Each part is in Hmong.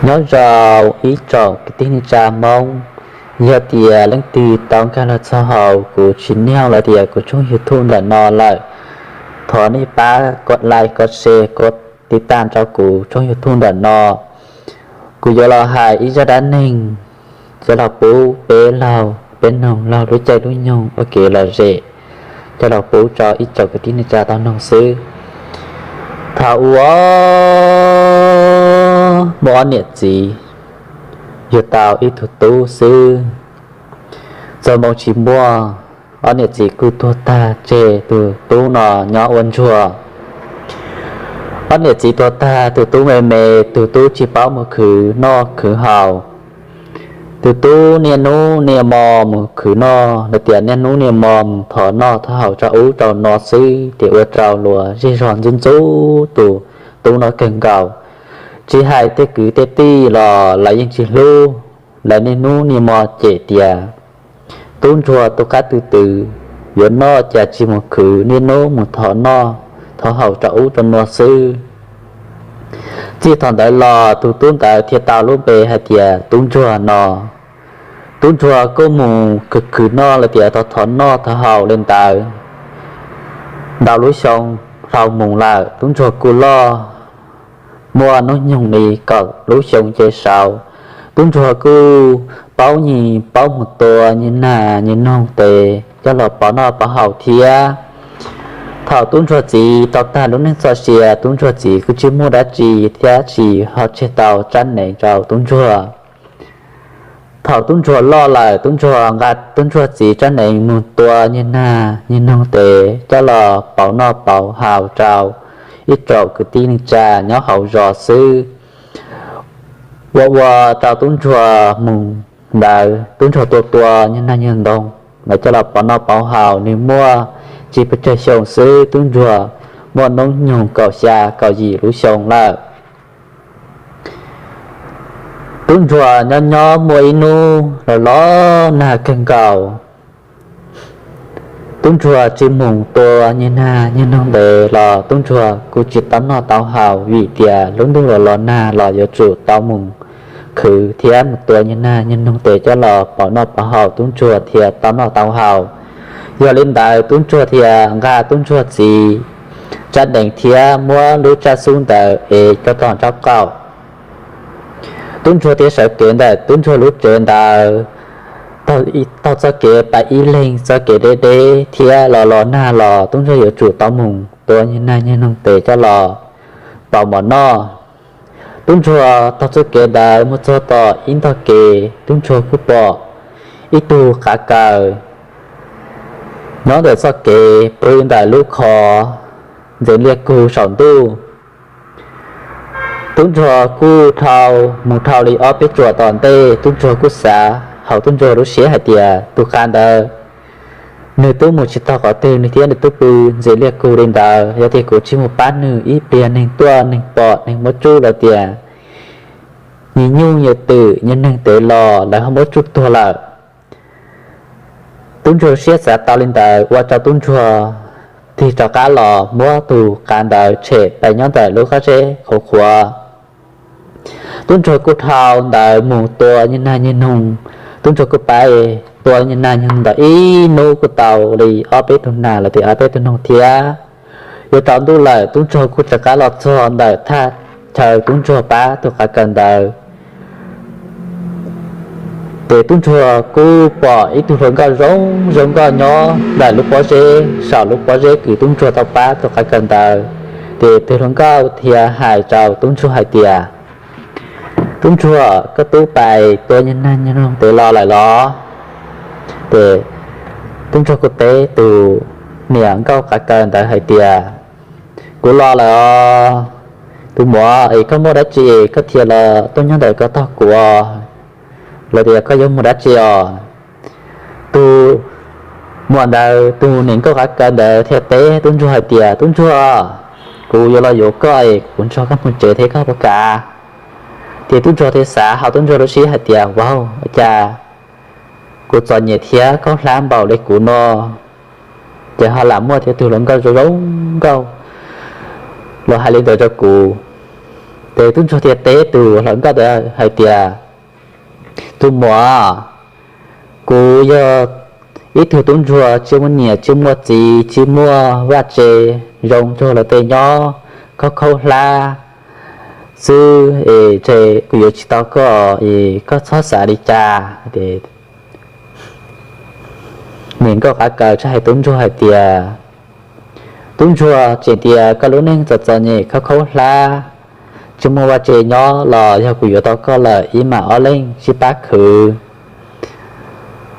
Nyob zoo ib tsoom kwv tij neej tsa Hmoob, yog tias leej twg tau nkag los txog hauv kuv channel los tias kuv tshooj YouTube ntawm no lawm, thov nej pab kov like, kov share, kov tiv tam rau kuv tshooj YouTube ntawm no. Kuv yuav los hais ib zaj dab neeg coj los pub peb laug peb noog laug lub caij lub nyoog ua kev lom zem, coj los pub rau ib tsoom kwv tij neej tsa tau noog xwb. Thaum ub muaj ob niam txiv yug tau ib tug tub xwb. Txog moo tsis muaj, ob niam txiv kuj tuag tag tseg tus tub no nyob ua ntsuag. Ob niam txiv tuag tag, tus tub me me, tus tub tsis paub mus khwv noj khwv haus. Tus tub niaj hnub niaj hmo mus khwv noj, los tias niaj hnub niaj hmo mus thov noj thov haus rau ub rau no xwb, ces ua rau luag zej zog ntxub ntxub tus tub no kawg nkaus. Tsis hais tej kwv tej tij los lawv yeej tsis hlub, lawv niaj hnub niaj hmo cem tias tub ntsuag tu qab tu twv, yuav noj cas tsis mus khwv, niaj hnub mus thov noj thov haus rau ub rau no xwb. Txij thaum ntawd los tus tub ntawd thiaj tau lub npe hais tias tub ntsuag no. Tub ntsuag kuj mus khwv khwv noj los tias thov thov noj thov haus li ntawd ntau lub xyoo hlau mus lawm, tub ntsuag kuj loj, muaj hnub nyoog li kaum lub xyoo ces saud. Tub ntsuag kuj paub nyias paub mus tua nyias nag nyias noog tes coj los pauv noj pauv haus thiab. Thaum tub ntsuag txiv tau tag lub neej txoj sia, tub ntsuag txiv kuj tsis muaj dab tsi thiab tsis ho tseg tau tsab neev rau tub ntsuag. Thaum tub ntsuag loj lawm, tub ntsuag nqa tub ntsuag txiv tsab neev mus tua nyias nag nyias noog tes coj los pauv noj pauv haus rau ib tsoom kwv tij neej tsa nyob hauv zos xwb. Ua ua rau tub ntsuag mus ntawd, tub ntsuag tua tua nyias nag nyias noog, lawv coj los pauv noj pauv haus, nws muaj tsis pes tsawg xyoo xwb, tub ntsuag muaj hnub nyoog kaum xya kaum yim lub xyoo lawm. Tub ntsuag nyob nyob muaj ib hnub los los nag kawg nkaus. Tub ntsuag tsis mus tua nyias nag nyias noog tes los tub ntsuag kuj tsis tau noj tau haus, vim tias lub ntuj los los nag los yuav tsum tau mus khwv thiab mus tua nyias nag nyias noog tes coj los pauv noj pauv haus, tub ntsuag thiaj tau noj tau haus. Yog li ntawd tub ntsuag thiaj nqa tub ntsuag txiv tsab neev thiab muab lub tsab xub ntawd ev coj tog nraub qaum. Tub ntsuag thiaj sawv kev ntawm tub ntsuag lub tsev ntawd, taug txoj kev pais ib leeg txoj kev deb deb thiab los los nag los tub ntsuag yuav tsum tau mus tua nyias nag nyias noog tes coj los pauv mov noj. Tub ntsuag taug txoj kev ntawd mus txog tom ib ntog kev, tub ntsuag kuj pom ib tug qav kaws nyob ntawm txoj kev pw ntawm lub khov ntxeev liaj kug saum ntuj. Tub ntsuag kuj dhau mus dhau li ob peb tsuam tom ntej, tub ntsuag kuj xav hauv tub ntsuag lub siab hais tias tus qav ntawd nws twb mus tsis tau qhov twg, nws thiab nws twb pw ntxeev liaj kug li ntawd, yog tias kuv tsis mus pab nws ib pliag neeg tuaj neeg pom neeg muab tsuj los tias nyias nyuj nyias twm nyias neeg tes los lawv ho muab tsuj tuag lawm. Tub ntsuag siab xav tau li ntawd ua rau tub ntsuag tig rov qab los muab tus qav ntawd tshem pais nyob ntawm lub qab zeb qhuav qhuav. Tub ntsuag kuj dhau ntawd mus tua nyias nag nyias noog. Tub ntsuag kuj pais tua nyias nag nyias noog ntawd ib hnub kuj tau li ob peb tug nag los tias ob peb tug noog thiab. Yuav tsaus ntuj lawm, tub ntsuag kuj rov qab los txog ntawm thaj chaw tub ntsuag pab tus qav kaws ntawd. Ces tub ntsuag kuj pom ib tug hluas nkauj zoo zoo nkauj nyob ntawm lub pob zeb, saum lub pob zeb kws tub ntsuag tau pab tus qav kaws ntawd. Ces tus hluas nkauj thiaj hais rau tub ntsuag hais tias, tub ntsuag, koj twb pais tua nyias nag nyias noog tes los lawm los? Ces tub ntsuag kuj teb tus niam nkauj qav kaws ntawd hais tias, kuv los lawm os. Tus muam, es koj muaj dab tsi es koj thiaj los tuaj nyob ntawm ko tog kuv os? Los tias koj yuav mus dab tsi os? Tus muam ntawd, tus niam nkauj qav kaws ntawd thiaj teb tub ntsuag hais tias, tub ntsuag, kuv yuav los yuav koj es kuv nrog koj mus tsev thiab koj puas kam? Ces tub ntsuag thiaj xav hauv tub ntsuag lub siab hais tias, vauv, cas kuv txom nyem thiab khaub hlab npaum li kuv no, ces ho lam muaj thiab tus hluas nkauj zoo zoo nkauj los hais li ntawd rau kuv. Ces tub ntsuag thiaj teb tus hluas nkauj ntawd hais tias, tus muam, kuv yog ib tug tub ntsuag tsis muaj niam tsis muaj txiv tsis muaj vaj tse zoo nrog luag tej nyob, khaub khaub hlab xwb es kuv yuav tsis tau koj es koj txhob xav li cas. Niam nkauj qav kaws thiaj hais tub ntsuag hais tias, tub ntsuag, tseem tias koj lub neej txom txom nyem khaub khaub hlab tsis muaj vaj tse nyob los yog kuv yuav tau koj lawm ib mam ob leeg sib pab khwv.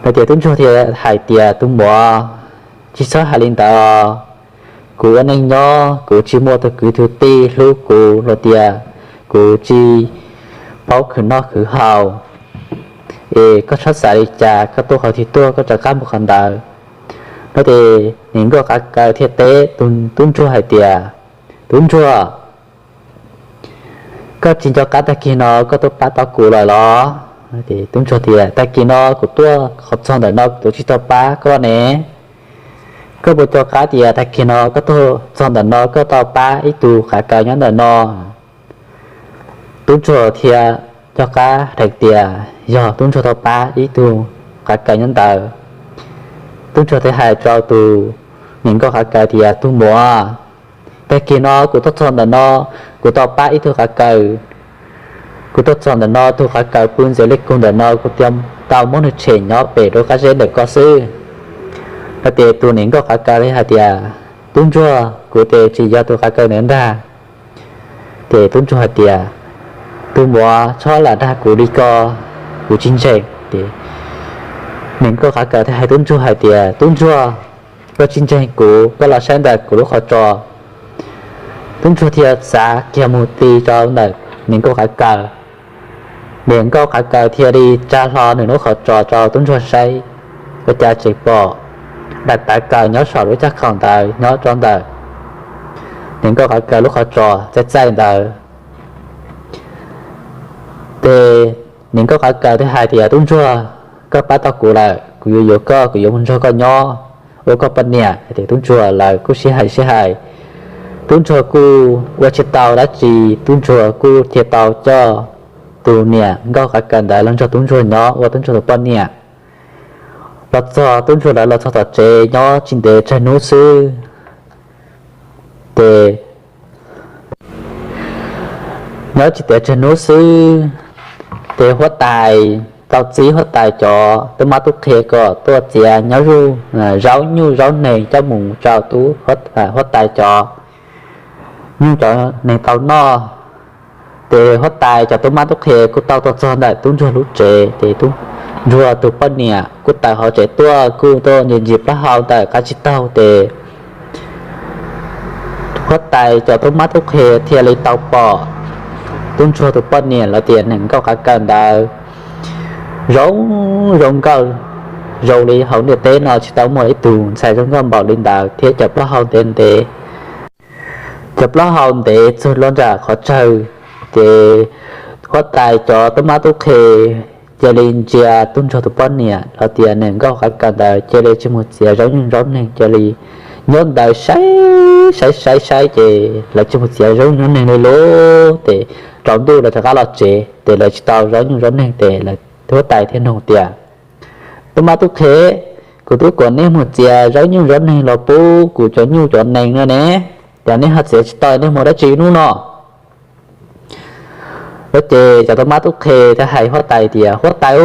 No ces tub ntsuag thiaj hais tias, tus muam, tsis txhob hais li ntawd. Kuv ua neej nyob kuv tsis muaj tus kwv tus tij hlub kuv los tias kuv tsis paub khwv noj khwv haus es koj txhob xav li cas, koj tuaj qhov twg tuaj koj rov qab mus qhov ntawd. No ces niam nkauj qav kaws thiaj teb tub ntsuag hais tias, tub ntsuag, koj tsis nco qab tag kis no koj tuaj pab tau kuv lawm los? Tub ntsuag tias, tag kis no kuv tuaj qhov txog ntawm no kuv twb tsis tau pab koj ne. Koj puas nco qab tias tag kis no koj tuaj txog ntawm no koj tau pab ib tug qav kaws nyob ntawm no? Tub ntsuag thiaj nco qab hais tias yog tub ntsuag tau pab ib tug qav kaws nyob ntawd. Tub ntsuag thiaj hais rau tus niam nkauj qav kaws tias, tus muam, tag kis no kuv tuaj txog ntawm no, kuv tau pab ib tug qav kaws. Kuv tuaj txog ntawm no tus qav kaws pw ntxiv li kuv ntawm no, kuv thiaj tau muab nws tshem nyob pem lub qab zeb ntawm ko xwb. No ces tus niam nkauj qav kaws li hais tias, tub ntsuag, kuv ces tsis yog tus qav kaws ntawd ntag. Ces tub ntsuag hais tias, tus muam, txhob lam dag kuv li ko, kuv tsis ntseeg. Ces niam nkauj qav kaws thiaj hais tub ntsuag hais tias, tub ntsuag, koj tsis ntseeg kuv, koj los saib ntawm kuv lub qhov tsos. Tub ntsuag thiaj xav kiag mus ti rau ntawm niam nkauj qav kaws. Niam nkauj qav kaws thiaj li tsa hlo nws lub qhov tsos rau tub ntsuag saib, ua cas tseem pom daim tawv kaws nyob saum lub caj qaum ntawd nyob rau ntawm niam nkauj qav kaws lub qhov tsos txaij txaij ntawd. Ces niam nkauj qav kaws thiaj hais tias, tub ntsuag, koj pab tau kuv lawm, kuv yuav yuav koj, kuv yuav mus nrog koj nyob ua koj poj niam. Ces tub ntsuag lawv kuj sib hais sib hais, tub ntsuag kuj ua tsis tau dab tsi, tub ntsuag kuj thiaj tau coj tus niam nkauj qav kaws ntawd los nrog tub ntsuag nyob ua tub ntsuag tus poj niam. Los txog tub ntsuag lawv los txog tom tsev nyob tsis ntev tsawg hnub xwb, ces nyob tsis ntev tsawg hnub xwb, ces huab tais tau txib huab tais cov tub mab tub qhe kom tuaj txiav nyob zuj zaub nyuj zaub neeg coj mus rau tub, huab tais cov nyuj cov neeg tau noj. Ces huab tais cov tub mab tub qhe kuj tau tuaj txog ntawm tub ntsuag lub tsev, ces tub ntsuag tus poj niam kuj tawm hauv tsev tuaj, kuj tuaj ntsia ntsia plaub hau ntawm qab tsib taug. Ces huab tais cov tub mab tub qhe thiaj li tau pom tub ntsuag tus poj niam los tias niam nkauj qav kaws ntawd zoo zoo nkauj, zoo li hauv ntiaj teb no tsis tau muaj ib tug ntxhais zoo nkauj npaum li ntawd thiab cov plaub hau ntev ntev, cov plaub hau ntev txog lub nram qhov tsawg. Ces huab tais cov tub mab tub qhe cia li ntsia tub ntsuag tus poj niam los tias niam nkauj qav kaws ntawd cia li tsis mus txiav zaub nyuj zaub neeg, cia li nyob ntawd saib saib saib saib ces lawv tsis mus txiav zaub nyuj zaub neeg li lauj. Ces tsaus ntuj lawv rov qab los tsev, ces lawv tsis tau zaub nyuj zaub neeg, ces lawv, huab tais thiaj nug tias, tub mab tub qhe, kuv twb kom nej mus txiav zaub nyuj zaub neeg los pub kuv cov nyuj cov neeg no ne, cas nej ho txiav tsis tau, nej mus dab tsi hnub no? Ces cov tub mab tub qhe thiaj hais huab tais tias, huab tais,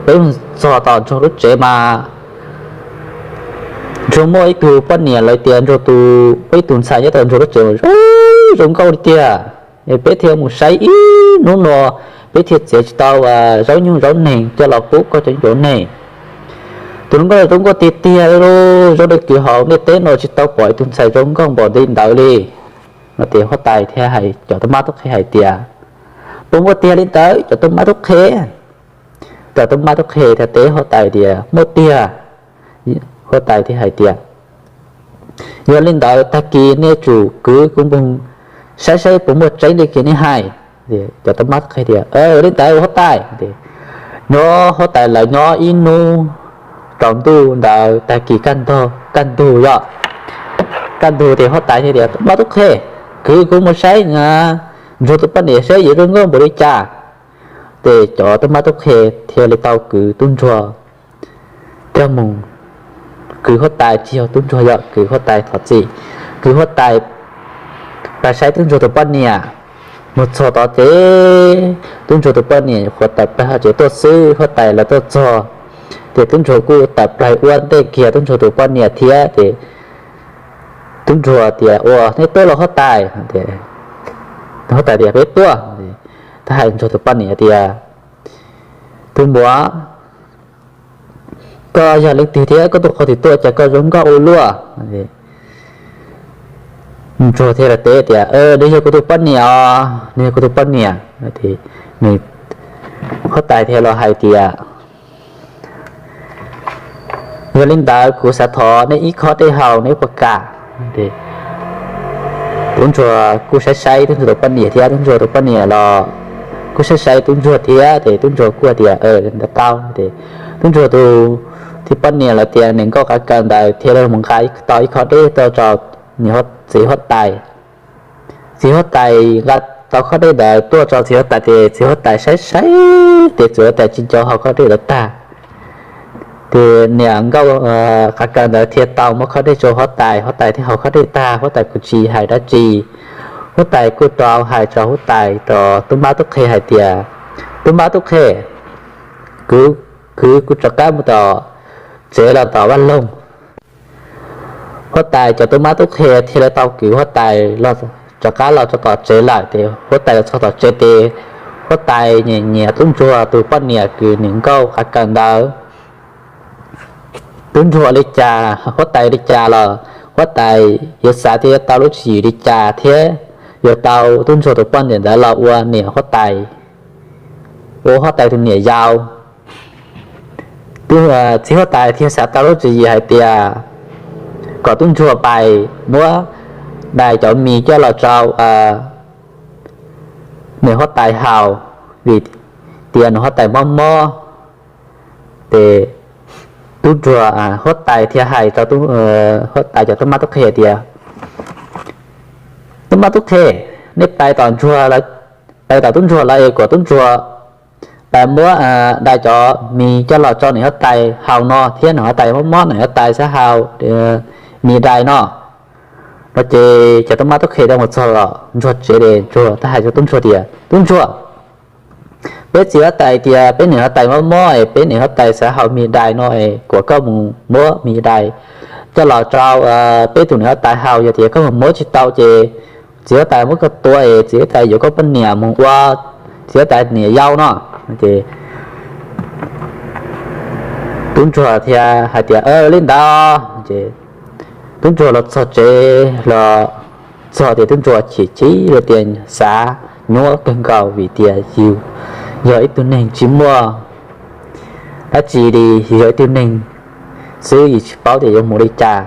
peb mus txog tom ntsuag lub tsev mas ntsuag muaj ib tug poj niam lawv tias ntsuag tus, muaj ib tug ntxhais nyob tom ntsuag lub tsev zoo zoo nkauj li tiag, peb thiaj mus saib ib hnub no, peb thiaj txiav tsis tau zaub nyuj zaub neeg coj los pub koj cov nyuj cov neeg. Tus hluas nkauj zoo nkauj tiag tiag li lauj, zoo li kws hauv ntiaj teb no tsis tau pom ib tug ntxhais zoo nkauj npaum li ntawd li. No ces huab tais thiaj hais cov tub mab tub qhe hais tias, puas muaj tiag li ntawd cov tub mab tub qhe? Cov tub mab tub qhe thiaj teb huab tais tias, muaj tiag. Huab tais thiaj hais tias, yog li ntawd tag kis nej tsum kwv kuv mus saib saib puas muaj tseeb li kws nej hais. Cov tub mab tub qhe tias, yog li ntawd huab tais. Nyob huab tais lawv nyob ib hnub tsaus ntuj ntawd tag kis kaj ntug, kaj ntug yom, kaj ntug ces huab tais thiaj tias, tub mab tub qhe, kwv kuv mus saib na, ntsuag tus poj niam saib yuav zoo nkauj npaum li cas. Ces cov tub mab tub qhe thiaj li tau kwv tub ntsuag coj mus, kwv huab tais, tsis yog tub ntsuag, yog kwv huab tais thov txim, kwv huab tais pais saib tub ntsuag tus poj niam. Mus txog tod ces tub ntsuag tus poj niam nyuam qhuav tawm plaws hauv tsev tuaj xwb, huab tais los tuaj txog, ces tub ntsuag kuj tawm plaws ua ntej kiag tub ntsuag tus poj niam thiab. Ces tub ntsuag tias, Ua, neb tuaj los huab tais? Huab tais tias, Peb tuaj. Thiaj hais ntsuag tus poj niam tias, Tus muam, koj yog leej twg thiab koj tuaj qhov twg tuaj, cas koj zoo nkauj ua luaj? Ntsuag thiaj li teb tias, Nws yog kuv tus poj niam os, nws yog kuv tus poj niam. Huab tais thiaj los hais tias, Yog li ntawd kuv xav thov neb ib khob dej haus, neb puas kam? Tub ntsuag kuj saib saib tub ntsuag tus poj niam thiab, tub ntsuag tus poj niam los kuj saib saib tub ntsuag thiab, ces tub ntsuag kuj tias, Ntawd tau. Ces tub ntsuag tus, tus poj niam los tias, Niam nkauj qav kaws ntawd thiaj li mus nqa tau ib khob dej tuaj rau txiv huab tais. Txiv huab tais nqa tau khob dej ntawd tuaj rau txiv huab tais, ces txiv huab tais saib saib ces txiv huab tais tsis nco hau khob dej ntawd tag. Ces niam nkauj qav kaws ntawd thiaj tau muab khob dej rau huab tais, huab tais thiaj haus khob dej tag, huab tais kuj tsis hais dab tsi. Huab tais kuj rov hais rau huab tais, rau tub mab tub qhe hais tias, Tub mab tub qhe, kwv kuv rov qab mus tom tsev los tom vaj loog. Huab tais cov tub mab tub qhe thiaj li tau kwv huab tais rov qab los rau tom tsev lawm. Ces huab tais los txog tom tsev ces huab tais nyiam nyiam tub ntsuag tus poj niam kws niam nkauj qav kaws ntawd. Tub ntsuag li cas, huab tais li cas los huab tais yuav xav tias yuav tau lub tswv yim li cas thiab yuav tau tub ntsuag tus poj niam ntawd los ua niam huab tais, ua huab tais tus niam yau. Txiv huab tais thiaj xav tau lub tswv yim hais tias kom tub ntsuag pais muab dai cov mis coj los rau niam huab tais haus, vim tias niam huab tais mob mob. Ces tub ntsuag, huab tais thiaj hais rau huab tais cov tub mab tub qhe tias, Tub mab tub qhe, nej pais tom ntsuag, pais tom tub ntsuag lawm es kom tub ntsuag pais muab dai cov mis coj los rau niam huab tais haus no thiab, niam huab tais mob mob, niam huab tais xav haus mis dai no. No ces cov tub mab tub qhe tau mus txog los ntsuag tsev es ntsuag thiaj hais rau tub ntsuag tias, Tub ntsuag, peb txiv huab tais tias peb niam huab tais mob mob es peb niam huab tais xav haus mis dai no es kom koj mus muab mis dai coj los rau peb tus niam huab tais haus, yog tias koj mus muab tsis tau ces txiv huab tais muab koj tua es txiv huab tais yuav koj poj niam mus ua txiv huab tais niam yau no. Ces tub ntsuag thiaj hais tias, Li ntawd. Ces tub ntsuag los txog tsev los txog tias tub ntsuag chim chim li tias xav nyuaj kawg nkaus vim tias yus yog ib tug neeg tsis muaj dab tsi li, yus yog ib tug neeg xwb, yus tsis paub tias yuav mus li cas.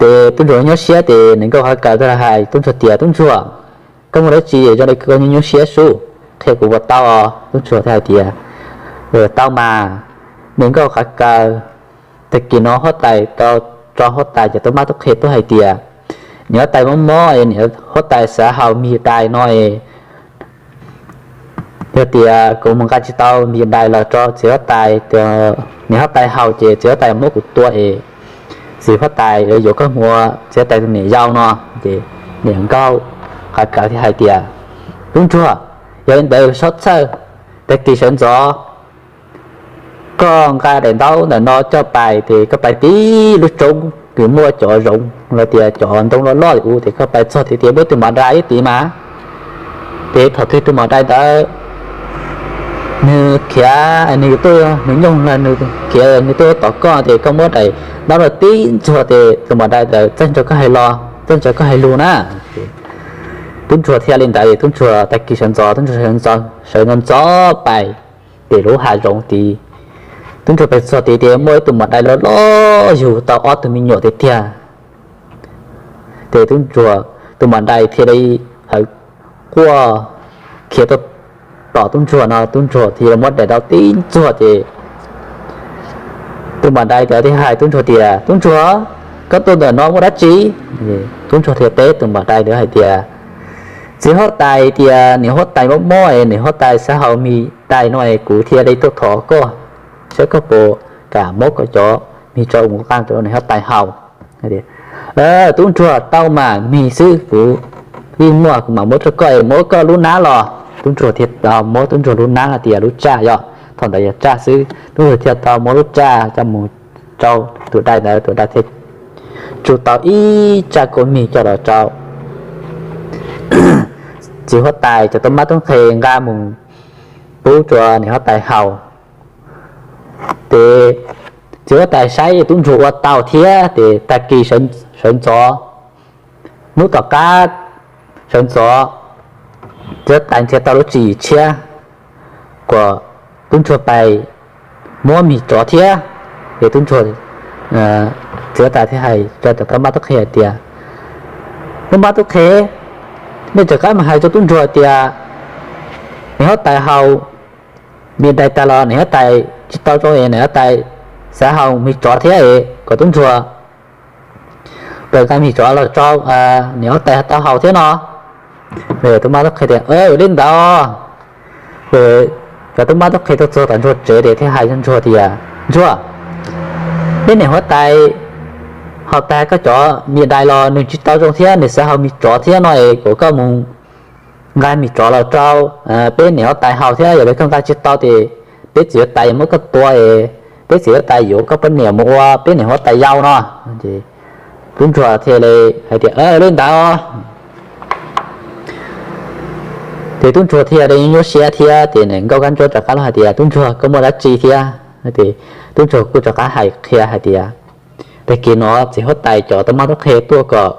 Ces tub ntsuag nyuaj siab ces niam nkauj qav kaws thiaj hais tub ntsuag tias, Tub ntsuag, koj muaj dab tsi zoo li koj nyuaj nyuaj siab sub, qhia kuv puas tau os? Tub ntsuag thiaj hais tias, Tau mas, niam nkauj qav kaws, tag kis no huab tais tau tso huab tais cov tub mab tub qhe tuaj hais tias niam huab tais mob mob es niam huab tais xav haus mis dai no es yog tias kuv mus nqa tsis tau mis dai los rau txiv huab tais, niam huab tais haus ces txiv huab tais muab kuv tua es txiv huab tais yuav koj mus ua txiv huab tais tus niam yau no. Ces niam nkauj qav kaws thiaj hais tias, Tub ntsuag, yog li ntawd sawv txhawj, tag kis sawv ntxov koj nqa daim ntaub ntawm no coj pais ces koj pais tib lub roob kws muaj cov zoov los tias cov ntoo loj loj ub, ces koj pais txog tid ces muaj ib tug maum dai ib tid mas. Ces thaum twg tus maum dai ntawd nws khiav, nws tuaj, nws nyooj los nws khiav nws tuaj tom koj ces koj muab daim ntaub no tib ntxuag ces tus maum dai ntawd txawj nrog koj hais los, txawj nrog koj hais lus na. Tub ntsuag thiaj li ntawd, tub ntsuag tag kis sawv ntxov, tub ntsuag sawv ntxov, sawv ntxov ntxov pais tim lub hav zoov tid. Tub ntsuag pais txog tid ces muaj ib tug maum dai loj loj yug tau ob tug me nyuam tiag tiag. Ces tub ntsuag, tus maum dai thiaj li hawv quaj khiav tuaj tom tub ntsuag no, tub ntsuag thiaj li muab daim ntaub tib ntxuag ces tus maum dai ntawd thiaj hais tub ntsuag tias, Tub ntsuag, koj tuaj ntawm no muaj dab tsi? Tub ntsuag thiaj teb tus maum dai ntawd hais tias, Txiv huab tais tias, niam huab tais mob mob es niam huab tais xav haus mis dais no es kuv thiaj li tuaj thov koj, saib koj puas kam muab koj cov mis tso mus nqa rau niam huab tais haus. Tub ntsuag, tau mas, mis xwb kuv yeej muaj, kuv mam muab rau koj es muab koj lub nab los. Tub ntsuag thiaj tau muab tub ntsuag lub nab hais tias lub tsaj yom, thaum ntawd yog tsaj xwb, tub ntsuag thiaj tau muab lub tsaj coj mus rau tus dais ntawd, tus dais thiaj tsu tau ib tsaj kua mis coj los rau txiv huab tais cov tub mab tub qhe nqa mus pub rau niam huab tais haus. Ces txiv huab tais saib tub ntsuag ua tau thiab ces tag kis sawv ntxov, hnub tom qab sawv ntxov, txiv huab tais nrhiav tau lub tswv yim tshiab kom tub ntsuag pais muab mis tsov thiab. Ces tub ntsuag, txiv huab tais thiaj hais rau cov tub mab tub qhe hais tias, tub mab tub qhe, nej rov qab mus hais rau tub ntsuag tias niam huab tais haus mis dais tag los niam huab tais tsis tau zoo es niam huab tais xav haus mis tsov thiab es kom tub ntsuag pais nqa mis tsov los rau niam huab tais tau haus thiab no. Tub mab tub qhe tias, ua li ntawd. Cov tub mab tub qhe tuaj txog tom ntsuag tsev ces thiaj hais rau ntsuag tias, ntsuag, peb niam huab tais haus tag koj cov mis dais los nws tsis tau zoo thiab nws xav haus mis tsov thiab no es kom koj mus nqa mis tsov los rau peb niam huab tais haus thiab, yog li koj nqa tsis tau ces peb txiv huab tais yuav muab koj tua es peb txiv huab tais yuav koj poj niam mus ua peb niam huab tais yau no. Tub ntsuag thiaj li hais tias, ua li ntawd. Ces tub ntsuag thiaj li nyuaj siab thiab ces niam nkauj kab ntsuab rov qab los hais tias, tub ntsuag, koj muaj dab tsi thiab? Tub ntsuag kuj rov qab hais qhia hais tias, tag kis no txiv huab tais cov tub mab tub qhe tuaj kom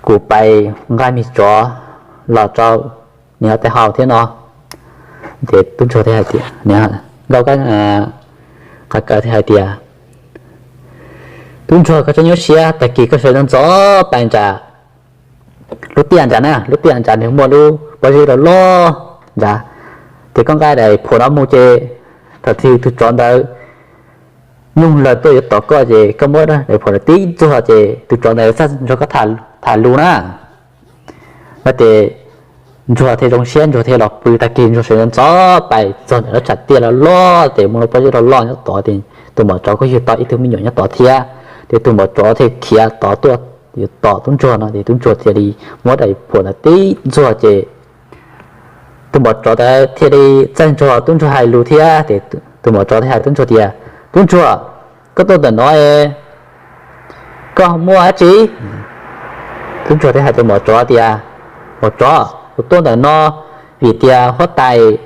kuv pais nqa mis tsov los rau niam huab tais haus thiab no. Ces tub ntsuag thiaj hais tias, nkauj kab qhia kaw thiaj hais tias, tub ntsuag, koj txhob nyuaj siab, tag kis koj sawv ntxov ntxov pais nram lub tiaj nrad na, lub tiaj nrad nws muaj lub pob zeb loj loj nrad, ces koj nqa daim phuam no mus ces thaum twg tus tsov ntawd nug lawm tuaj yuav tom koj ces koj muab daim phuam ntawd tib ntxuag ces tus tsov ntawd txaj nrog koj tham lus na. No ces ntsuag thiaj zoo siab, ntsuag thiaj los pw. Tag kis ntsuag sawv ntxov ntxov pais txog ntawm lub tsam tiaj loj loj ces muaj lub pob zeb loj loj nyob tod ces tus maum tsov kuj yug tau ib tug me nyuam nyob tod thiab. Ces tus maum tsov thiaj khiav tod tuaj yuav tom tub ntsuag no ces tub ntsuag thiaj li muab daim phuam ntawd tib ntxuag ces tus maum tsov ntawd thiaj li txaj nrog tub ntsuag hais lus thiab ces tus maum tsov thiaj hais tub ntsuag tias, tub ntsuag, koj tuaj ntawm no es koj muaj dab tsi? Tub ntsuag thiaj hais tus maum tsov tias, maum tsov, kuv tuaj ntawm no vim tias huab tais,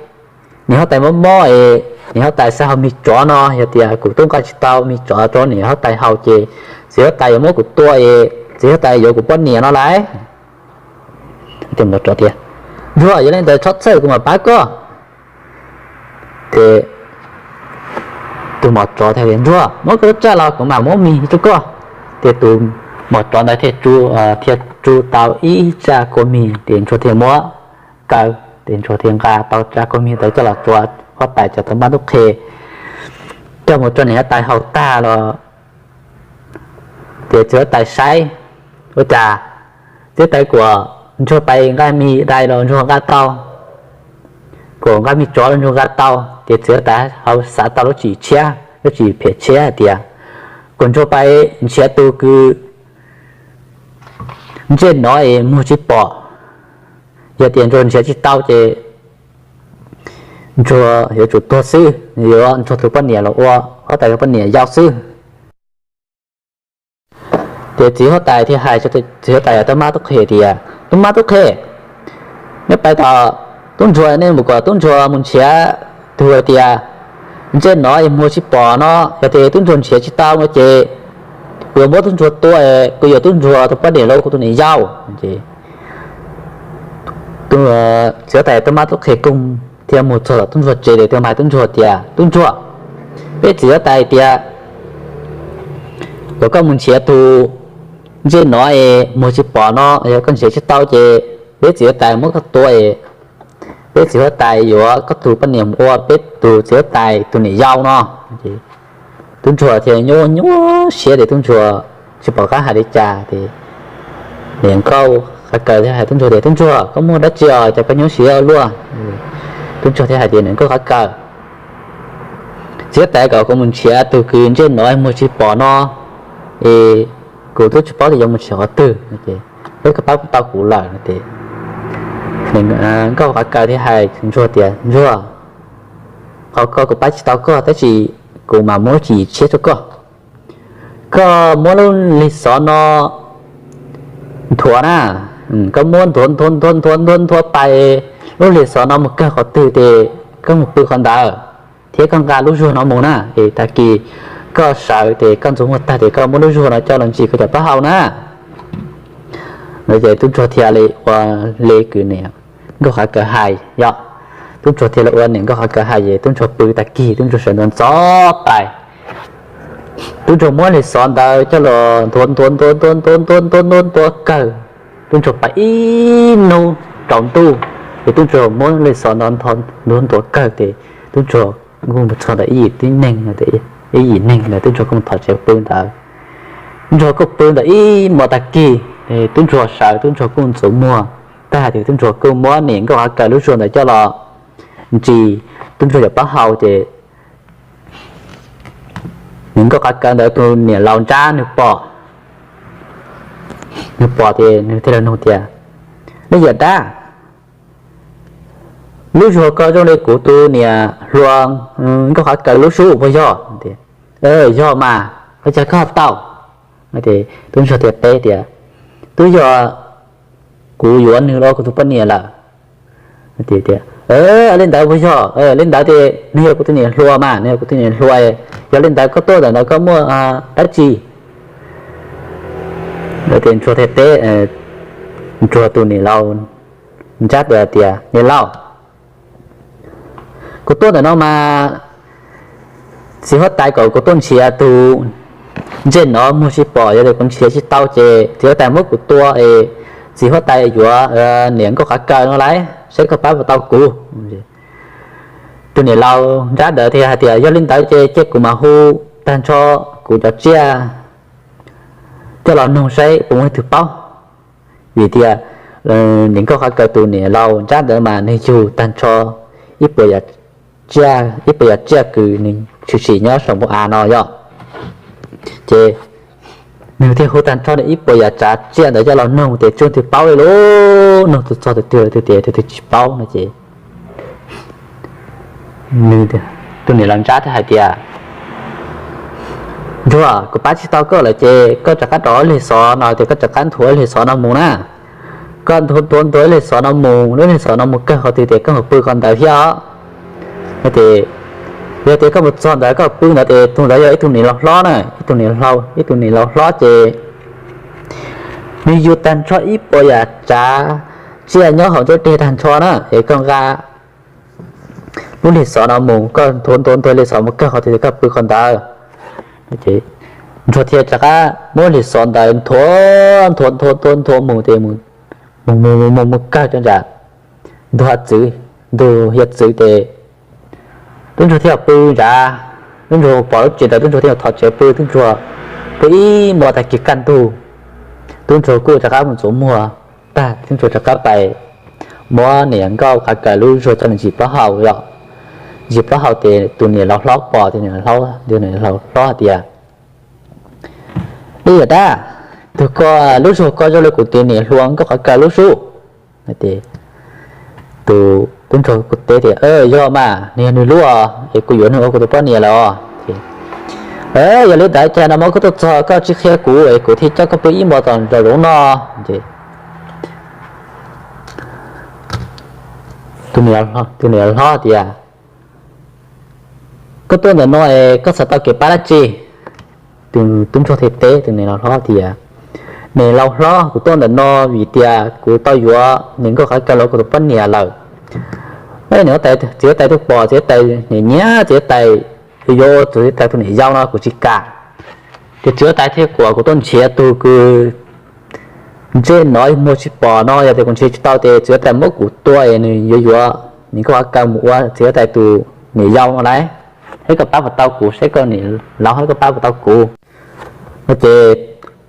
niam huab tais mob mob es niam huab tais xav haus mis tsov no, yog tias kuv tuaj nqa tsis tau mis tsov rau niam huab tais haus ces txiv huab tais yuav muab kuv tua es txiv huab tais yuav kuv poj niam no lauj. Tus maum tsov tias, ntsuag, yog li ntawd txhob txhawj, kuv mam pab koj. Ces tus maum tsov thiaj tias, ntsuag, muab koj lub tsaj los kuv mam muab mis rau koj. Ces tus maum tsov ntawd thiaj tsu, thiaj tsu tau ib tsaj kua mis ces ntsuag thiaj muab kaw, ces ntsuag thiaj nqa tau tsaj kua mis ntawd coj los rau huab tais cov tub mab tub qhe coj mus rau niam huab tais haus tag los ces txiv huab tais saib, ua cas txiv huab tais kuam ntsuag pais nqa mis dais los ntsuag nqa tau, kuam nqa mis tsov los ntsuag nqa tau, ces txiv huab tais ho xav tau lub tswv tshiab, lub tswv phem tshiab hais tias, kuam ntsuag pais nrhiav tus kws ntsej nov es muag tsis pom, yog tias ntsuag nrhiav tsis tau ces ntsuag yuav tsum tuag xwb, yuav ntsuag tus poj niam los ua huab tais tus poj niam yau xwb. Ces txiv huab tais thiaj hais, txiv huab tais tub mab tub qhe tias, tub mab tub qhe, nej pais tom tub ntsuag, nej mus kom tub ntsuag mus nrhiav tus tias ntsej nov es muag tsis pom no, yog tias tub ntsuag nrhiav tsis tau no ces kuv yuav muab tub ntsuag tua, kuv yuav tub ntsuag tus poj niam los ua kuv tus niam yau. Txiv huab tais tub mab tub qhe kuj thiaj mus txog tom tub ntsuag tsev ces thiaj hais tub ntsuag tias, tub ntsuag, peb txiv huab tais tias kom koj mus nrhiav tus ntsej nov es muag tsis pom no, yog koj nrhiav tsis tau ces peb txiv huab tais muab koj tua es peb txiv huab tais yuav koj tus poj niam mus ua peb tus txiv huab tais tus niam yau no. Tub ntsuag thiaj nyuaj nyuaj siab ces tub ntsuag tsis pom qab hais li cas ces niam nkauj Qav Kaws thiaj hais tub ntsuag tias, Tub ntsuag, koj muaj dab tsi os, cas koj nyob siab ua luaj? Tub ntsuag thiaj hais tias, Niam nkauj Qav Kaws, txiv huab tais kom kuv mus nrhiav tus kws ntsej no muag tsis pom no es kuv twb tsis paub tias yuav mus nrhiav qhov twg, peb koj pab tau kuv lawm. Nkauj Qav Kaws thiaj hais ntsuag tias, Ntsuag, qhov ko kuv pab tsis tau koj, tab sis kuv mam muab tsib yim tshiab rau koj. Koj muab lub lig xov no nthuav na, koj muab nthuav nthuav nthuav nthuav nthuav nthuav pais, lub lig xov no mus kawg qhov twg ces koj mus pw qhov ntawd, thiab koj nqa lub zuag no mus na, es tag kis koj sawv ces koj ntxuav muag tag ces koj muab lub zuag no coj los ntsis koj cov plaub hau na. No ces tub ntsuag thiaj li ua li kws niam nkauj Qav Kaws hais yom. Tub ntsuag thiaj li ua niam nkauj Qav Kaws hais ces tub ntsuag pw tag kis tub ntsuag sawv ntxov ntxov pais. Tub ntsuag muab lig xov ntawd coj los nthuav nthuav nthuav nthuav nthuav nthuav nthuav nthuav kawg, tub ntsuag pais ib hnub tsaus ntuj, ces tub ntsuag muab lig xov ntawd nthuav nthuav kawg ces tub ntsuag kuj mus txog ntawm ib yim tib neeg, ib yim neeg ntawd tub ntsuag kuj mus thov tsev pw ntawd. Tub ntsuag kuj pw ntawd ib hmos tag kis, tub ntsuag sawv tub ntsuag kuj ntxuav muag tag ces tub ntsuag kuj muab niam nkauj Qav Kaws lub zuag ntawd coj los ntsis tub ntsuag cov plaub hau ces niam nkauj Qav Kaws ntawd tus niam laus nrab nws pom, nws pom ces nws thiaj li nug tias, Leej yawm dab, lub zuag ko zoo li kuv tus niam hluas nkauj Qav Kaws lub sub puas yog? Yog mas, ua cas koj tau? Tub ntsuag thiaj teb tias, Twb yog kuv yuav nws los kuv tus poj niam lawm. Li ntawd puas yog? Li ntawd ces nws yog kuv tus niam hluas mas, nws yog kuv tus niam hluas. Yog li ntawd koj tuaj ntawm no koj muaj dab tsi? Ntsuag thiaj teb, ntsuag tus niam laus nrab ntawd tias, Niam laus, kuv tuaj ntawm no mas txiv huab tais kom kuv tuaj nrhiav tus ntsej no muag tsis pom, yog tias kuv nrhiav tsis tau ces txiv huab tais muab kuv tua es txiv huab tais yuav niam nkauj Qav Kaws no lauj, saib koj pab puas tau kuv. Tus niam laus nrab ntawd thiaj hais tias, Yog li ntawd ces cia kuv mam hu tag nrho kuv cov tsiaj coj los noog saib puas muaj leej twg paub. Vim tias niam nkauj Qav Kaws tus niam laus nrab ntawd mas nws yug tag nrho ib puas yam tsiaj, ib puas yam tsiaj kws nws tshwm sim nyob saum npoo av no yom. Ces nws thiaj hu tag nrho ib puas yam tsav tsiaj ntawd coj los noog ces tsuas twg paub li lub, noog txog tus twg los twg tias tus twg tsis paub no ces tus niam laus nrab thiaj hais tias, Ntsuag, kuv pab tsis tau koj lawm ces koj rov qab rau lig xov no, ces koj rov qab nthuav lig xov no mus na. Koj nthuav nthuav nthuav lig xov no mus, lub lig xov no mus kawg qhov twg ces koj mus pw qhov ntawd thiab os. Ces yog tias koj mus txog ntawd koj pw ntawd ces tus ntawd yog ib tug niam laus hlob na, ib tug niam laus, ib tug niam laus hlob ces nws yug tag nrho ib puas yam tsav tsiaj nyob hauv nruab deg tag nrho na, es koj nqa lub lig xov no mus, koj nthuav nthuav nthuav lig xov mus kawg qhov twg ces koj pw qhov ntawd. Ntsuag thiaj rov qab muab lig xov ntawd nthuav nthuav nthuav nthuav nthuav mus ces mus mus mus mus mus kawg rau nram ntug hav txwv, ntug hiav txwv ces tub ntsuag thiaj pw nrad. Tub ntsuag pom lub tsev ntawd tub ntsuag thiaj thov tsev pw, tub ntsuag pw ib hmos tag kis kaj ntug, tub ntsuag kuj rov qab mus ntxuav muag tag, tub ntsuag rov qab pais muab niam nkauj Qav Kaws lub zuag coj los ntsim plaub hau yom. Ntsim plaub hau ces tus niam laus hlob pom, tus niam laus hlob hais tias, Leej yawm dab, tus ko, lub zuag ko zoo li kuv tus niam hluas nkauj Qav Kaws lub sub. Tus tub ntsuag kuj teb tias, Yog mas, nws yog nws lub os, es kuv yuav nws ua kuv tus poj niam lawm os. Yog li ntawd cas no mas koj tuaj txog koj tsis qhia kuv es kuv thiaj coj koj pw ib hmos tom nraum zoov no. Tus niam hlob tias, Koj tuaj ntawm no es koj xav tau kev pab dab tsi? Tus tub ntsuag thiaj teb tus niam laus hlob tias, Niam laus hlob, kuv tuaj ntawm no vim tias kuv tau yuav niam nkauj Qav Kaws los kuv tus poj niam lawm. Niam huab tais, txiv huab tais twb pom, txiv huab tais nyiam nyiam txiv huab tais, yuav yuav ua txiv huab tais tus niam yau no kuv tsis kam. Ces txiv huab tais thiaj kom kuv tuaj nrhiav tus kws ntsej no muag tsis pom no, yog tias kuv nrhiav tsis tau ces txiv huab tais muab kuv tua es nws yuav yuav niam nkauj Qav Kaws mus ua txiv huab tais tus niam yau no lauj. Saib koj pab puas tau kuv, saib koj niam laus, saib koj pab puas tau kuv. No ces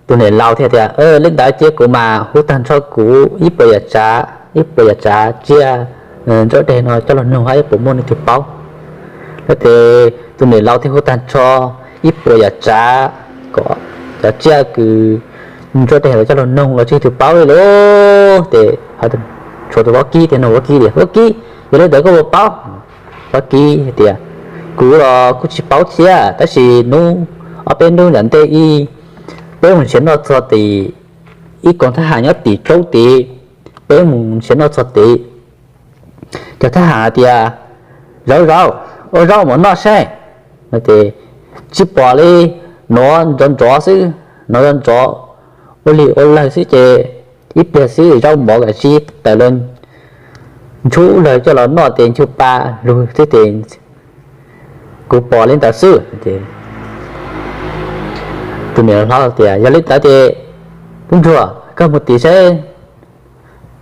Tus niam laus thiaj tias, Li ntawd ces kuv mas hu tag nrho kuv ib puas yam tsav, ib puas yam tsav tsiaj ntsuab deg no coj los noog hab puas muaj leej twg paub. Ces tus niam laus thiaj hu tag nrho ib puas yam tsav, cov tsiaj kws ntsuab deg los coj los noog los tsis muaj leej twg paub li lauj. Ces tshuav tus vaub kib tias, Vaub kib tias, Vaub kib, yog li ntawd koj puas paub? Vaub kib tias, Kuv los kuj tsis paub thiab, tab sis hnub, ob peb hnub ntawm ntej ib, peb mus nrhiav noj txog tim ib koog thab ham nyob tim roob tid, peb mus nrhiav noj txog tid, cov thab ham hais tias, Zauv zauv, ua zaub mov noj seb. Tsis pom li, nov nrov nrov xwb, nov nrov nrov ua lig ua lawg xwb ces ib pliag xwb zaub mov kam zib tawm los ntshub lawg coj los noj ces nchuj pa lug xwb ces kuv pom li ntawd xwb. Tus niam hlob tias, Yog li ntawd ces tub ntsuag, koj mus tid seb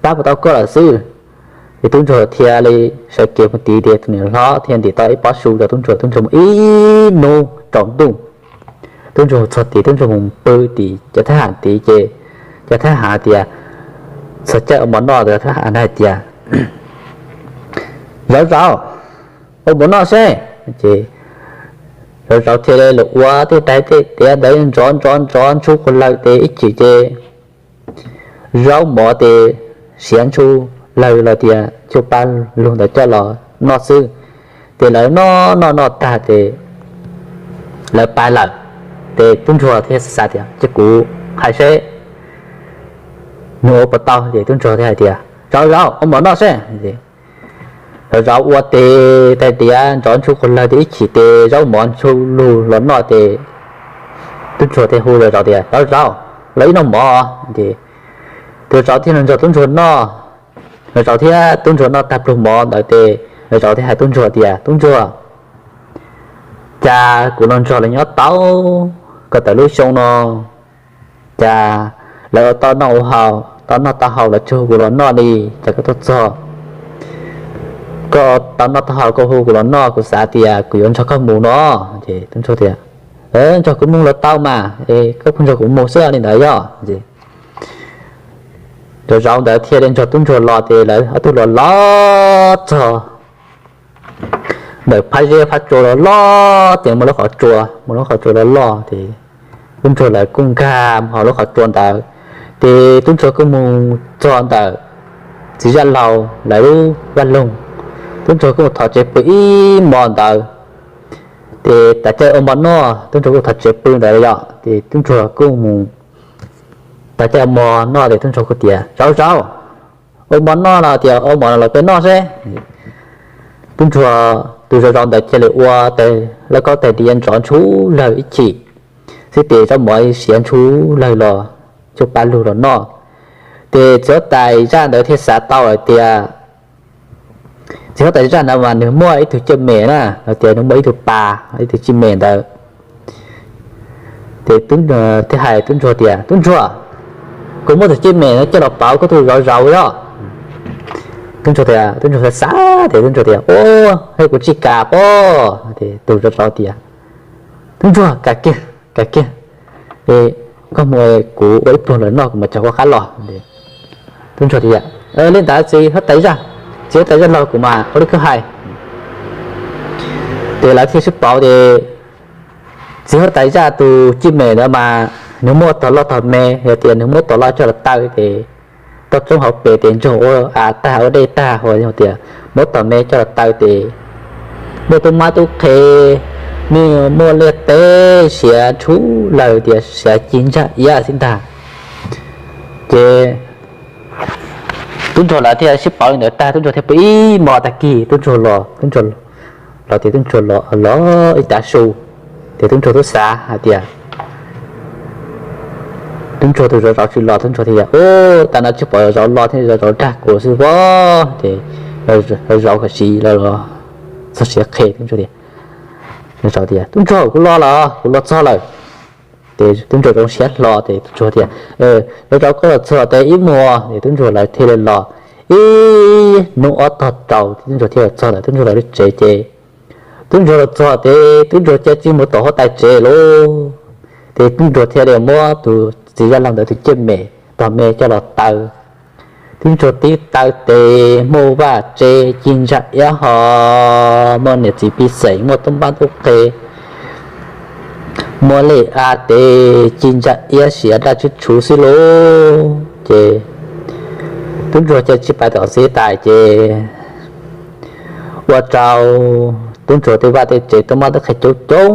pab puas tau koj lawm xwb. Ces tub ntsuag thiaj li sawv kev mus tid ces tus niam hlob thiaj ntim tau ib pob su rau tub ntsuag, tub ntsuag mus ib hnub tsaus ntuj. Tub ntsuag txog tid tub ntsuag mus pw tim cov thab ham tid ces cov thab ham tias, txog caij ua mov noj, cov thab ham hais tias, Zauv zauv, ua mov noj seb. Ces zauv zauv thiaj li ua tej dais tej diav ntawd nrov nrov nrov ntshub qhuav lawg ces ib chim ces zaub mov ces siav ntshub lawg los tias nchuj pa lug ntawd coj los noj xwb. Ces lawv noj noj noj tag ces lawv pais lawm. Ces tub ntsuag thiaj xav tias, Ces kuv hais seb nws ua puas tau. Ces tub ntsuag thiaj hais tias, Zauv zauv, ua mov noj seb. Zauv zauv ua tes tais diav nrov ntshub qhuav lawg ces ib chim ces zaub mov ntshub lug los noj ces tub ntsuag thiaj hu zauv zauv tias, Zauv zauv, los ib noj mov. Ces tus zauv thiaj los nrog tub ntsuag noj. Zauv zauv thiab tub ntsuag noj tag plug mov ntawd ces zauv zauv thiaj hais tub ntsuag tias, Tub ntsuag, cas kuv los nrog lawv nyob tau, kom tawm lub xyoo no cas lawv ua tau noj ua haus, tau noj tau haus los tsis hu kuv los noj li, cas koj tuaj txog koj tau noj tau haus koj hu kuv los noj, kuv xav tias kuv yuav nrog koj mus no. Ces tub ntsuag tias, Nrog kuv mus los tau mas, koj puas nrog kuv mus xwb li ntawd yog? Zauv zauv ntawd thiaj li nrog tub ntsuag los ces lawv ob tug los los txog ntawm phab zeb phab tsua los loj ces muaj lub qhov tsua, muaj lub qhov tsua los loj ces tub ntsuag lawv kuj nkag mus hauv lub qhov tsua ntawd. Ces tub ntsuag kuj mus txog ntawm txiv zaj laug lawv lub vaj loog. Tub ntsuag kuj mus thov tsev pw ib hmos ntawd. Ces tas caij ua mov noj tub ntsuag kuj thov tsev pw ntawd yom, ces tub ntsuag kuj mus tas caij ua mov noj ces tub ntsuag kuj tias, Zauv zauv, ua mov noj no tias ua mov no los peb noj seb. Tub ntsuag tus zauv zauv ntawd cia li ua tais lauj kaub tais diav nrov ntshub lawg ib chim xwb ces zaub mov siav ntshub lawg los nchuj pa lug los noj. Ces txiv huab tais zaj ntawd thiaj xav tau hais tias, txiv huab tais zaj ntawd mas nws muaj ib tug cwj mem na, los tias nws muaj ib tug pas, ib tug cwj mem ntawd. Ces thiaj hais tub ntsuag tias, Tub ntsuag, kuv muaj tus cwj mem no coj los pauv koj tus zauv zauv yom. Tub ntsuag tias, tub ntsuag xav xav ces tub ntsuag tias, Ua, kuv tsis kam pob. Tus zauv zauv tias, Tub ntsuag, kam kiag, kam kiag, koj mus, kuv ua ib pluag lawm noj kuv mam cog koj qab los. Tub ntsuag tias, Li ntawd txiv huab tais zaj, txiv huab tais zaj laug, kuv mam ua li koj hais. Ces lawv thiaj sib pauv ces txiv huab tais zaj tus cwj mem ntawd mas nws muaj tog loj tog me, yog tias nws muab tog loj coj los taw ces toj roob hauv pes ces ntsoog ua av tag ua dej tag, ho yog tias muab tog me coj los taw ces muaj tub mab tub qhe, muaj liaj teb siav ntshub lawg tias siav ci ntsaj iab xwb ntag. Ces tub ntsuag lawv thiaj sib pauv li ntawd tag tub ntsuag thiaj pw ib hmos tag kis tub ntsuag los, tub ntsuag los tias tub ntsuag los los ib tav su. Ces tub ntsuag twb xav hais tias, tub ntsuag tus zauv zauv tsis los, tub ntsuag thiaj tias, Ub, tas no tsis pom zauv zauv los thiab, zauv zauv dag kuv xwb pob. Ces zauv zauv kam siv los txog siav qhe, tub ntsuag tias, zauv tias, Tub ntsuag, kuv los lawm, kuv los txog lawm. Ces tub ntsuag zoo siab hlo ces tub ntsuag tias, Zauv zauv, koj los txog tes ib muag. Ces tub ntsuag lawv thiaj li los ib hnub ob tog rau ces tub ntsuag thiaj los txog ntawm tub ntsuag lawv lub tsev ces tub ntsuag los txog ces tub ntsuag cia li mus tom huab tais tsev lauj. Ces tub ntsuag thiaj li muab tus txiv Vaj Loog ntawd tus ciaj mem tog me coj los taw. Tub ntsuag tib taw tes muaj vaj tse ci ntsa iab ho muaj niam txiv pej xeem, muaj tub mab tub qhe, muaj liaj a tes ci ntsa iab siav daj tswb tshuv xwb lauj. Ces tub ntsuag cia li tsis pais tom txiv tais ces ua rau tub ntsuag tej vaj tej tsev tub mab tub qhe coob coob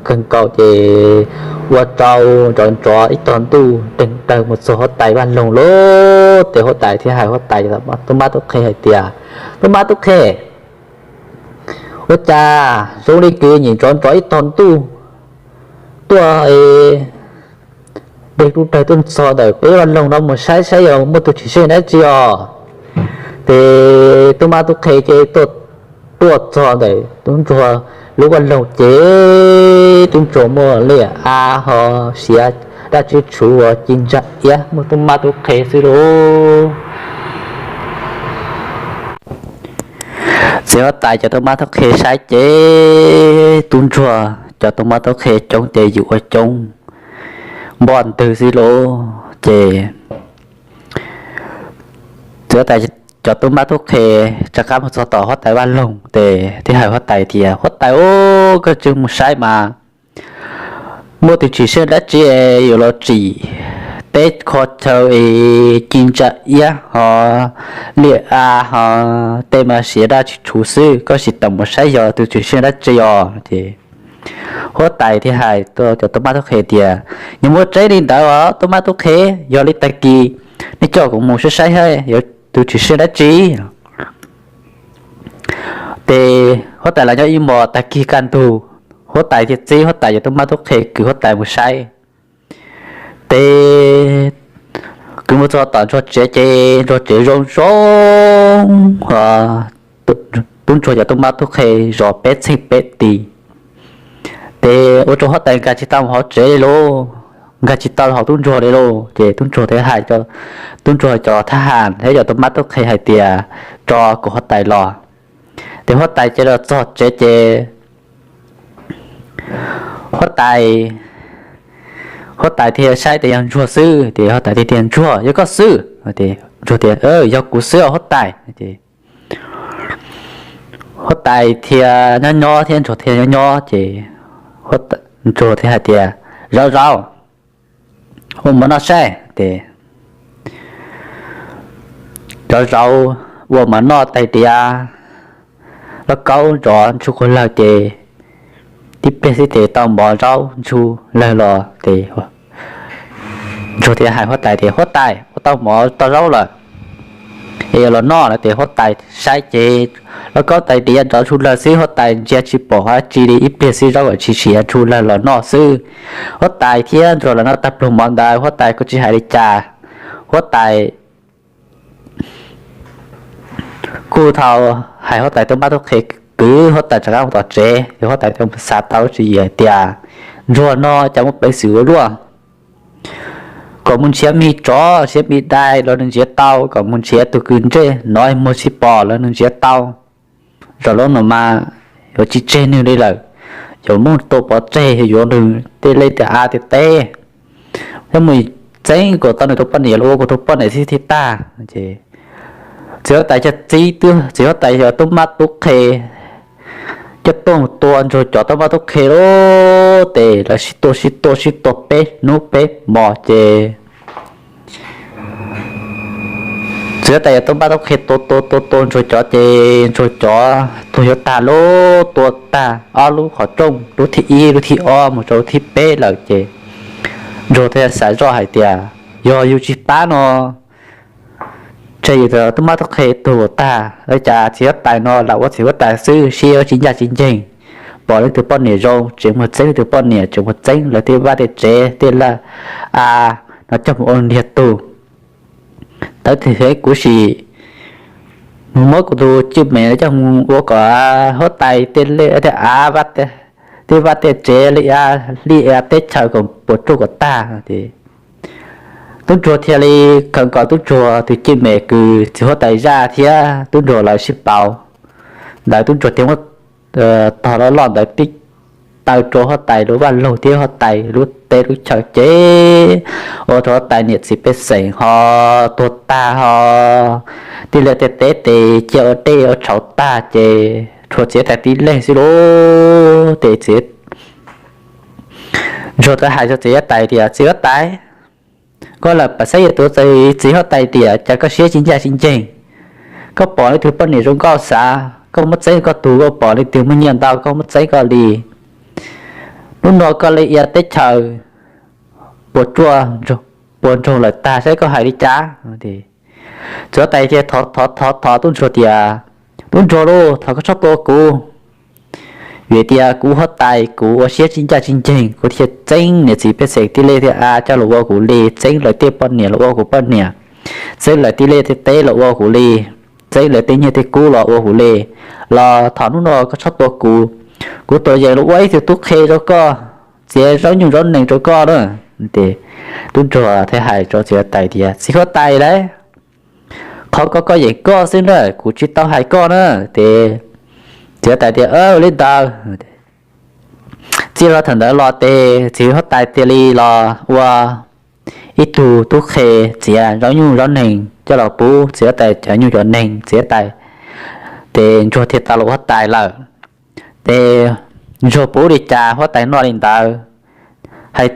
kawg nkaus ces ua rau nrov nrov ib tog ntuj deeg dawg mus txog huab tais Vaj Loog lauj. Ces huab tais thiaj hais huab tais tub mab tub qhe hais tias, Tub mab tub qhe, ua cas zoo li kws nyim nrov nrov ib tog ntuj tuaj deeg dub dawg tuaj txog ntawm peb Vaj Loog no mus saib saib yog muaj tus tshwm sim dab tsi os. Ces tub mab tub qhe ces tuaj txog ntawm tub ntsuag lub vaj loog ces tub ntsuag muaj liaj a ho siav daj tswb tshuv uas ci ntsa iab muaj tub mab tub qhe xwb lauj. Txiv huab tais cov tub mab tub qhe saib ces tub ntsuag cov tub mab tub qhe coob ces yus ua coob npoj ntwg xwb lauj. Ces txiv huab tais cov tub mab tub qhe rov qab mus txog tom huab tais Vaj Loog ces thiaj hais huab tais tias, Huab tais, koj tsis mus saib mas muaj tus tshwm sim dab tsi yuav los tsim teb kho chaw es ci ntsa iab ho liaj a ho tej mas siav daj tswb tshuv xwb, koj sim tawm mus saib yog tus tshwm sim dab tsi os. Ces huab tais thiaj hais rau cov tub mab tub qhe tias, Nws muaj tseeb li ntawd os tub mab tub qhe, yog li tag kis nej coj kuv mus saib saib yog tus tshwm sim dab tsi. Ces huab tais los nyob ib hmos tag kis kaj ntug, huab tais thiaj txib huab tais cov tub mab tub qhe kwv huab tais mus saib. Ces kwv mus txog tom ntsuag tsev ces ntsuag tsev zoo zoo, tub ntsuag cov tub mab tub qhe zov peb txheej peb tis. Ces ua rau huab tais nkag tsis tau hauv tsev li lauj, nkag tsis tau hauv tub ntsuag li lauj. Ces tub ntsuag thiaj hais, tub ntsuag cov thab ham thiab cov tub mab tub qhe hais tias, Tso kuv huab tais los. Ces huab tais cia li los txog tsev ces huab tais, huab tais thiaj saib tias yog ntsuag xwb ces huab tais thiaj tias, Ntsuag, yog koj xwb? Ntsuag tias, Yog kuv xwb os huab tais. Huab tais thiaj nyob nyob thiab ntsuag thiaj nyob nyob ces ntsuag thiaj hais tias, Zauv zauv, ua mov noj saib. Ces zauv zauv, ua mov noj tais diav, lauj kaub zov ntsuj qus lawg ces tib pliag xwb ces tau mov zaub ntsuj lawg los ces ntsuag thiaj hais huab tais tias, Huab tais, ua tau mov tau zaub lawm es yuav los noj lawm. Ces huab tais saib ces lauj kaub tais diav zov ntsuj lawg xwb, huab tais ntsia tsis pom dab tsi li, ib pliag xwb zaub tsis siav ntsuj lawg los noj xwb. Huab tais thiab ntsuag los noj tag pluag mov ntawd, huab tais kuj tsis hais li cas. Huab tais kuj tau hais huab tais tub mab tub qhe kwv huab tais rov qab mus tom tsev, ces huab tais thiaj xav tau lub tswv yim hais tias, Ntsuag no cas muaj peev xwm ua luaj, kom mus nrhiav me tsov nrhiav me dais los nws nrhiav tau, kom mus nrhiav tus kwv ntsej hnov muag tsis pom los nws nrhiav tau. Zaum no mas yuav tsis tseg nws li lawm, yuav muab tua pov tseg, yuav nws tej liaj tej av tej teb, thiab mus txeeb kom tau nws tus poj niam los ua kuv tus poj niam xwb thiaj tag. Txiv huab tais thiaj txib txiv huab tais cov tub mab tub qhe coj tuaj tua ntsuag cov tub mab tub qhe lawm ces lawv sib tua sib tua sib tua peb hnub peb hmos ces txiv huab tais cov tub mab tub qhe tua tua tua tua ntsuag cov ces ntsuag cov tuag yuav tag lawm, tua tag ob lub qhov rooj, lub thib ib lub thib ob mus rau lub thib peb lawm ces ntsuag thiaj xav zoj hais tias, Yog yus tsis pab no tsam yus tub mab tub qhe tuag tag, ua cas txiv huab tais no lam ua txiv huab tais xwb siab tsis ncaj tsis ncees, pom leej twg poj niam zoo tseem mus txeeb leej twg poj niam, tseem mus txeeb lawv tej vaj tej tsev tej liaj av no coj mus ua ntiag tug. Tawv tes kuv sim mus muab kuv tus cwj mem coj mus ua kom huab tais tej liaj tej av, tej vaj tej tsev, liaj av teb chaws kom puas tsuaj kom tag. Tub ntsuag thiaj li khawm nkaus tub ntsuag tus cwj mem kws txiv huab tais zaj thiab tub ntsuag lawv sib pauv ntawd, tub ntsuag thiaj muab tog loj loj ntawd tib taw rau huab tais lub vaj loog thiab huab tais lub teb lub chaw ces ua rau huab tais niam txiv pej xeem ho tuag tag ho, tij laug tej teb tes cia ua dej ua tshauv tag ces tshuav txiv huab tais tib leeg xwb lauj. Ces txiv Ntsuag thiaj hais rau txiv huab tais tias, Txiv huab tais, koj lam pam xeeb yuav tuav txiv huab tais tias cas koj siab tsis ncaj tsis ncees. Koj pom leej twg poj niam zoo nkauj xav koj muab txeeb koj tug, koj pom leej twg muaj nyiaj ntau koj muab txeeb koj li. Hnub no koj li ia teb chaws puas tsuaj, puas ntsoog lawm tag saib koj hais li cas. Txiv huab tais thiaj thov thov thov tub ntsuag tias, Tub ntsuag lauj, thov koj txhob tua kuv. Vim tias kuv huab tais kuv ua siab tsis ncaj tsis ncees, kuv thiaj txeeb niam txiv pej xeem tij leej tij av coj los ua kuv li, txeeb lawv tej poj niam los ua kuv poj niam, txeeb lawv tij leej tij teb los ua kuv li, txeeb lawv tej nyiaj tej kub los ua kuv li. Los thov hnub no koj txhob tua kuv, kuv tuam yeem los ua ib tug tub qhe rau koj, txiav zaub nyuj zaub nees rau koj na. Tub ntsuag thiaj hais rau txiv huab tais tias, Txiv huab tais lauj, qhov ko koj yeem koj xwb na, kuv tsis tau hais koj na. Ces txiv huab tais tias, Ua li ntawd. Txij li thaum ntawd los ces txiv huab tais thiaj li los ua ib tug tub qhe txiav zaub nyuj zaub nees coj los pub txiv huab tais cov nyuj cov nees. Txiv huab tais, ces ntsuag thiaj tau los ua huab tais lawm. Ces ntsuag pub li cas huab tais noj li ntawd. Hais,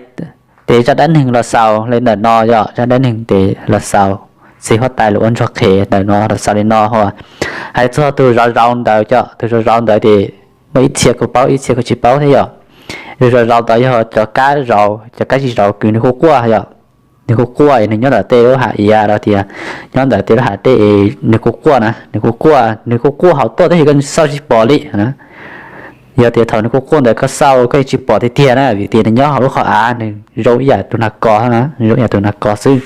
ces zaj dab neeg los xaus li ntawm no yom, zaj dab neeg ces los xaus, txiv huab tais los ua ntsuag qhev ntawm no los xaus li no. Hais txog tus zauv zauv ntawd cov, tus zauv zauv ntawd ces muaj ib txhia kuj paub ib txhia kuj tsis paub thiab yom. Tus zauv zauv ntawd yog cov kab zauv, cov kab zis zauv kws nws kuj quaj yom, nws kuj quaj, nws nyob ntawm tej lub hav iav los tias nyob ntawm tej lub hav dej, nws kuj quaj na, nws kuj quaj, nws kuj quaj hauv tuaj tab sis koj xauj tsis pom li. Yog tias thaum nws kuj quaj ntawd koj xauj koj tsis pom tiag tiag na, vim tias nws nyob hauv lub qhov av, nws zoo ib yam tus nag kos na, zoo ib yam tus nag kos xwb.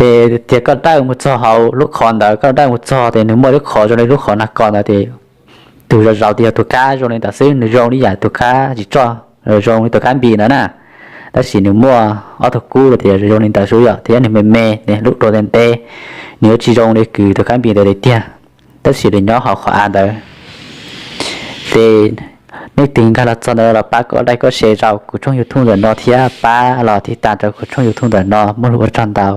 Ces tias koj dawj mus txog hauv lub qhov ntawd, koj dawj mus txog ces nws muaj lub qhov zoo li lub qhov nag kos ntawd ces tus zauv zauv tias yog tus kab zoo li ntawd xwb, nws zoo li yam tus kab tsis tso, zoo li tus kab npis ntawd na. Tab sis nws muaj ob tug kub los tias zoo li ntawd xwb yom, thiab nws me me, nws lub dua ntev ntev, nws yuav tsis zoo li kws tus kab npis ntawd tiag tiag. Tab sis nws nyob hauv qhov av ntawd. Ces nej tig nkag los txog ntawd los pab koj like koj share rau kuv tshooj YouTube ntawm no thiab pab los tiv tas rau kuv tshooj YouTube ntawm no, muaj lus ua tsaug ntau.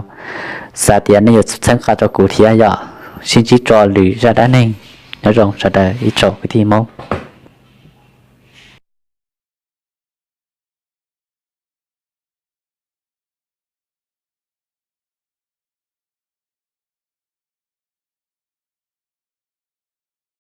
Xav tias nej yuav txhawb nqa rau kuv thiab yom. Sib ntsib rau lwm zaj dab neeg. Nyob zoo sawv daws ib tsoom kwv tij Hmoob.